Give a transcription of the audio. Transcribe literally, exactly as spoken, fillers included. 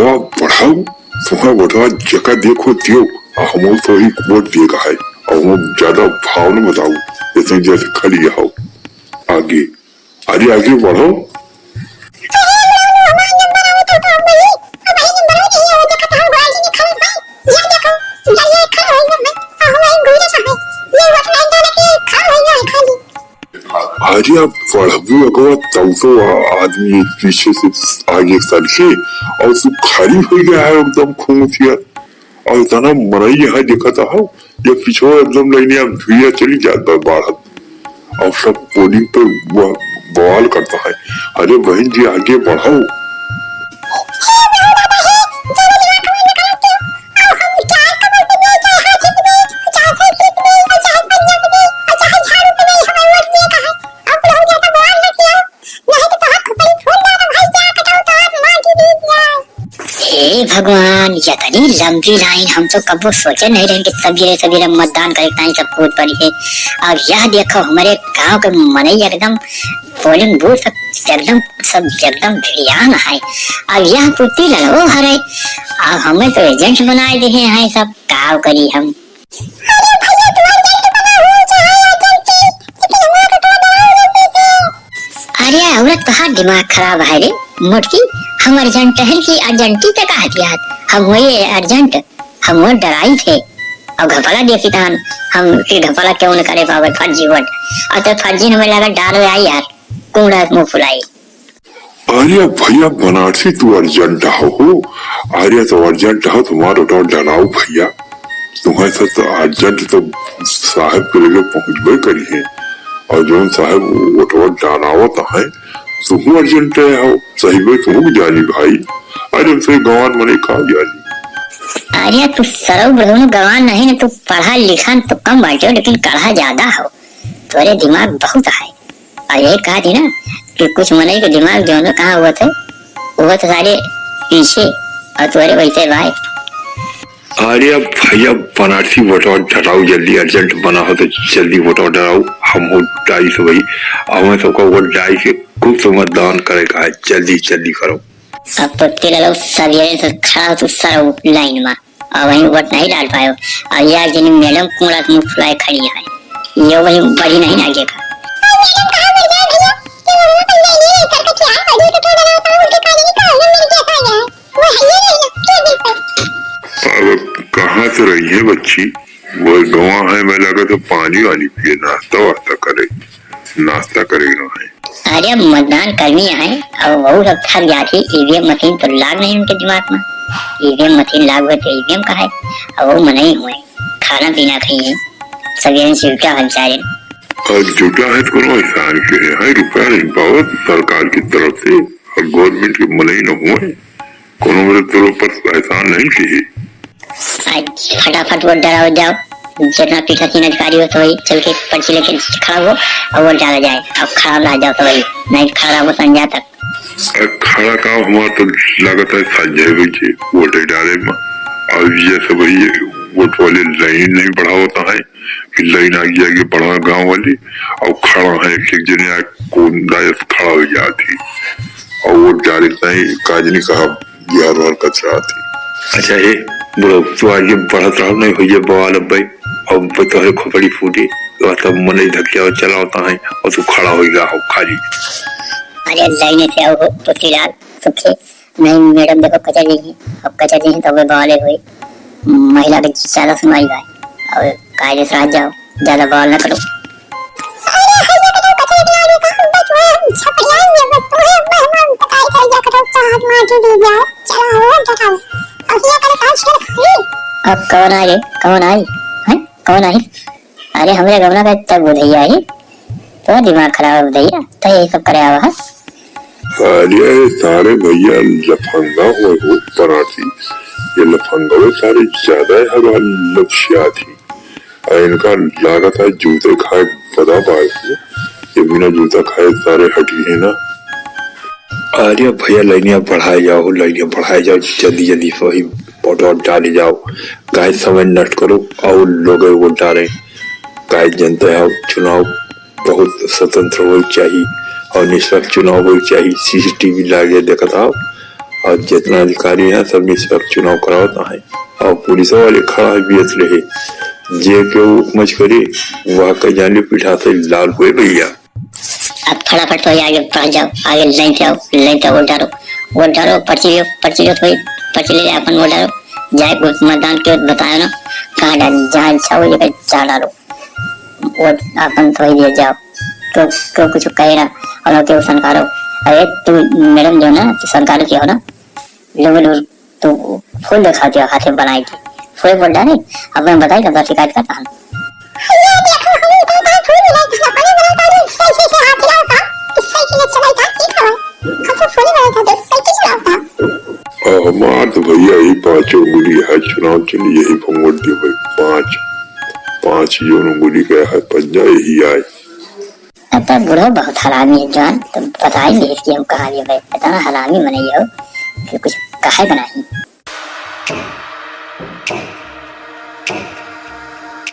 अब बढ़ाऊ, तुम्हें वोटवा जेका देखो दियो, आ हमो तो ही वोट दिए का है, अब हम ज्यादा भाव न बताऊ, जैसे जैसे खड़ी हो आगे। अरे आगे बढ़ो। अरे अब बढ़बू अगवा तब तो आ-, आदमी पीछे से आगे सरके और तू खड़ी हो गया है एकदम खूंसिया। और इतना मनई यहाँ देखत हो, ये पिछवा एकदम लाइने अब धुइया चली जात बा बाढ़त। और सब पोलिंग पे ब-, बवाल करता है। अरे बहन जी, आगे बढ़ो। हे भगवान, इतनी लंबी लाइन, हम तो कबो सोचे नहीं रहे कि सबेरे सबेरे मतदान करे ताई सब कूद पड़ी है। अब यह देखो, हमारे गांव के मनई एकदम पोलिंग बूथ तक एकदम सब एकदम भिड़ियान है। अब यह पुती लड़ो हरे, अब हमें तो एजेंट बनाए दिए हैं सब, का करी हम। अरे भैया, तू अर्जेंट बना हो, चाहे अर्जेंट की, लेकिन हमारा तो थोड़ा डराओ जल्दी से। अरे औरत, तोहार दिमाग खराब है रे मोटकी। हम अर्जेंट है कि अर्जेंटी तक कहत यार, हम वही अर्जेंट, हम वो डराई थे। और घपला देखी तहन, हम फिर घपला क्यों न करे पावे फर्जी वोट। और तो फर्जी हमें लगा डाल आई यार, कूड़ा मुंह फुलाई। अरे भैया बनारसी, तू अर्जेंट हो, हो। अरे तो अर्जेंट हो, तुम्हारा तो डराओ भैया। तुम्हें से तो अर्जेंट तो साहब के लगे पहुंचबे करी है। और जौन साहब वोटवा डालावत है, तुहू अर्जेंट हो, सही में तुहू जानी भाई। अरे हम से गवान मने का जानी। अरे तू सरऊ बुढ़ऊ गवान नहीं ना, तू पढ़ा लिखा तो कम बाटे, लेकिन कढ़ा ज्यादा हो। तोरे दिमाग बहुत है। और यही कहा थी ना कि कुछ मनई के दिमाग जो है कहाँ हुआ था, वो तो सारे पीछे और तोरे वैसे भाई। अरे अब भैया बनारसी वोटवा डराओ जल्दी, अर्जेंट बना हो तो जल्दी वोटवा डराओ, हम हो डाई से वही, हमें सबका वोट डाई के खूब से मतदान करे का है, जल्दी जल्दी करो। अब तो तेरा लोग सवेरे से खड़ा हो तू सारा लाइन में। और वहीं वोट नहीं डाल पायो। और ये आज जनी मैडम कूड़ा के मुंह फुलाए खड़ी है, ये वही बढ़ी नहीं ना आगे का। अब कहाँ से रही है बच्ची, वो गवा है, मैं लगा तो पानी वानी पिए, नाश्ता वास्ता करे। नाश्ता करेगा है। अरे मतदान कर्मी है, अब वो सब थक जाती, ईवीएम मशीन तो लाग नहीं उनके दिमाग में। ईवीएम मशीन लाग हुए तो ईवीएम का है, अब वो मनई हुए, खाना पीना खाइए, सब यहीं से जुटा है बेचारे। और जुटा है तो कोनो एहसान के है, है रुपया नहीं पावत सरकार की तरफ से, और गवर्नमेंट के मनई न हुए। कोनो मेरे तरफ पर एहसान नहीं किए। आज फटाफट वोट डराओ जाओ, जितना पीठासीन अधिकारी हो तो वही चल के पर्ची लेके खड़ा हो और वोट डाला जाए। अब खड़ा रह जाओ तो वही, नहीं खड़ा हो संझा तक। अरे खड़ा का हुआ तो लागत है संझा बजे वोट डाले में। अब ये सब वही वोट वाले लाइन नहीं बढ़ावता है कि लाइन आगे आगे बढ़ा गांव वाली। अब खड़ा है एक एक जने आके कोंदा खड़ा हो जाती। और वो डायरेक्ट नहीं, काज नहीं कहा, बिहार वार कचरा थी। अच्छा, हे, बुढ़ऊ, तू आगे बढ़त रहो, नहीं होइए बवाल अब भाई। अब तोहरे खोपड़ी फूटी, तो सब मनई धक्के और चलावता है, और तू खड़ा हो गया हो खाली। अरे, लाइन से आओ हो, पुतलीलाल, सुखे। नहीं, मैडम, देखो, कचर गई हैं। अब कचर गई हैं, तो वे बवाले हुए। महिला के ज्यादा सुनवाई बा। और कायदे से रह जाओ, ज्यादा बवाल न करो। अरे, हइया के तो कचरा के आलू का हम बचवा, हम छपरिया ही है, बस तुम्हें मेहमान बताई कर जा करो, चाहत माटी दी जाओ, चला हो, डटाओ। अब ये करो, काल छेड़ खाई। अब कौन आई रे? कौन आई? हैं? कौन आई? अरे, हमरे गौना का इतना बुधैया ही, तो दिमाग खराब है बुधैया, तो यही सब करे आवा है। अरे, सारे भैया लफंगा हो, हो, बनारसी। ये लफंगा सारे ज्यादा है, हवा लपसिया थी। आ इनका लागत है जूते खाए बदा बाय से, ये बिना जूता खाए सारे हटी है ना। अरे भैया, लाइनिया बढ़ाए जाओ, लाइनिया बढ़ाए जाओ, जल्दी जल्दी से वही वोट वोट डाले जाओ, काहे समय नष्ट करो और लोग वोट डाले, काहे जनता है चुनाव बहुत स्वतंत्र होए चाहिए और निष्पक्ष चुनाव होए चाहिए। सीसीटीवी लागे देखत आओ, और जितना अधिकारी हैं, सब मिलके अब चुनाव करावत हैं। और पुलिस वाले खड़ा है, बियत रहे, जे के वो मच करे, वह कह जाने पिठा से लाल हुए भैया। अब फटाफट तो आगे पहुंच जाओ, आगे लाइन से आओ, लाइन से वोट डालो, वोट डालो, पर्ची लो, पर्ची लो, थोड़ी पर्ची ले जाओ, अपन वोट डालो, जाए वोट मतदान के बताओ ना, कहाँ डाली, जहाँ इच्छा हो, ये जहाँ डालो, वोट अपन थोड़ी दिए जाओ, क्यों, क्यों कुछ कहे ना, और क्यों सनकारो। अरे तू मैडम जो ना, तू सनकारो के हो ना, लोगों ने तो फूल दिखा दिया हाथे बनाए के। फूल बोल डाले, अब मैं बताई ना, बस शिकायत करता हूँ। ये देखो, हम तो फूल मिला था, अपने बना था, सही, सही से हाथ हिलाओ था, सही से चलाई था, ठीक है। हम तो फूल मिला था, सही से चलाओ था। आ, हमार तो भैया यही पाँचों उंगली है, चुनाव के लिए यही पर वोट दिए भाई, पाँच, पाँच जोन उंगली का है पंजा, यही आए। अब तो बूढ़ो बहुत हरामी है जान, तो बताई नहीं इसकी हम कहानी भाई, इतना हरामी मनई हो कि कुछ कहे का नहीं।